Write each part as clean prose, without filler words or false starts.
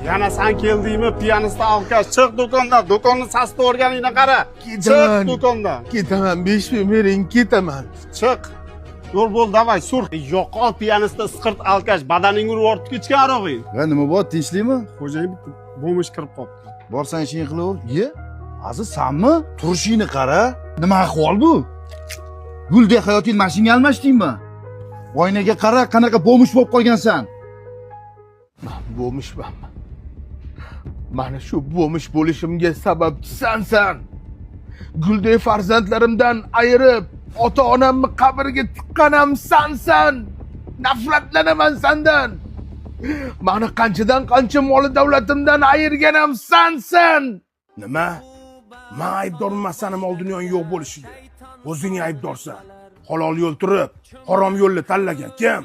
Yana san keldingmi, пианица, алкаш? Chiq do'kondan, do'konni sasitib yuborganingni qara. Chiq Ketaman. do'kondan. Ketaman, 5000 bering, ketaman. Chiq. Yo'l bo'l, давай, sur. Yo'qol, пианица, isqirt, алкаш, badaningni urib yuborib ichgan arog'ing. Va nima bor, tinchlikmi? Xo'jayin, bitta бомж kirib qolibdi. Borsang, ishingni qilaver. Ye, aziz, sanmi? Turishingni qara. Nima ahvol bu? Guldek hayotingni mashinga almashdingmi? Oynaga qara, qanaqa бомж bo'lib qolgansan. Man бомж manmi? Mana shu бомж bo'lishimga sababchi sansan. Guldek farzandlarimdan ayirib, ota onamni qabrga tiqqan ham sansan. Nafratlanaman sandan. Mani qanchadan qancha moli davlatimdan ayirgan ham sansan. Nima? Man aybdorman sani mol dunyoing yo'q bo'lishiga? O'zing aybdorsan. Halol yo'l turib, harom yo'lni tanlagan kim?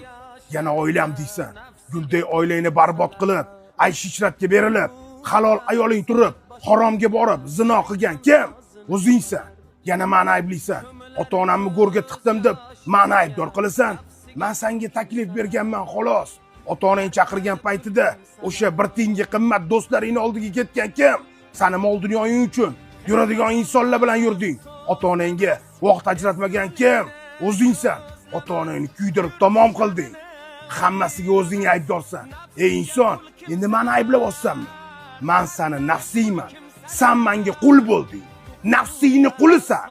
Yana oilam deysan. Guldek oilangni barbod qilib, aysh ishratga berilib, halol ayoling turib, haromga borib, zino qilgan kim? O'zingsan. Yana mani ayblaysan. Ota onamni go'rga tiqdim deb mani aybdor qilasan. Man senga taklif berganman, xolos. Ota onang chaqirgan paytida o'sha bir tiyinga qimmat do'stlaringni oldiga ketgan kim? Sani mol dunyoying uchun yuradigan insonlar bilan yurding. Ota onangga vaqt ajratmagan kim? O'zingsan. Ota onangni kuydirib tamom qilding. Hammasiga o'zing aybdorsan. Ey inson, endi mani ayblayapsanmi? Man sani nafsingman. San menga qul bo'lding. Nafsingni qulisan.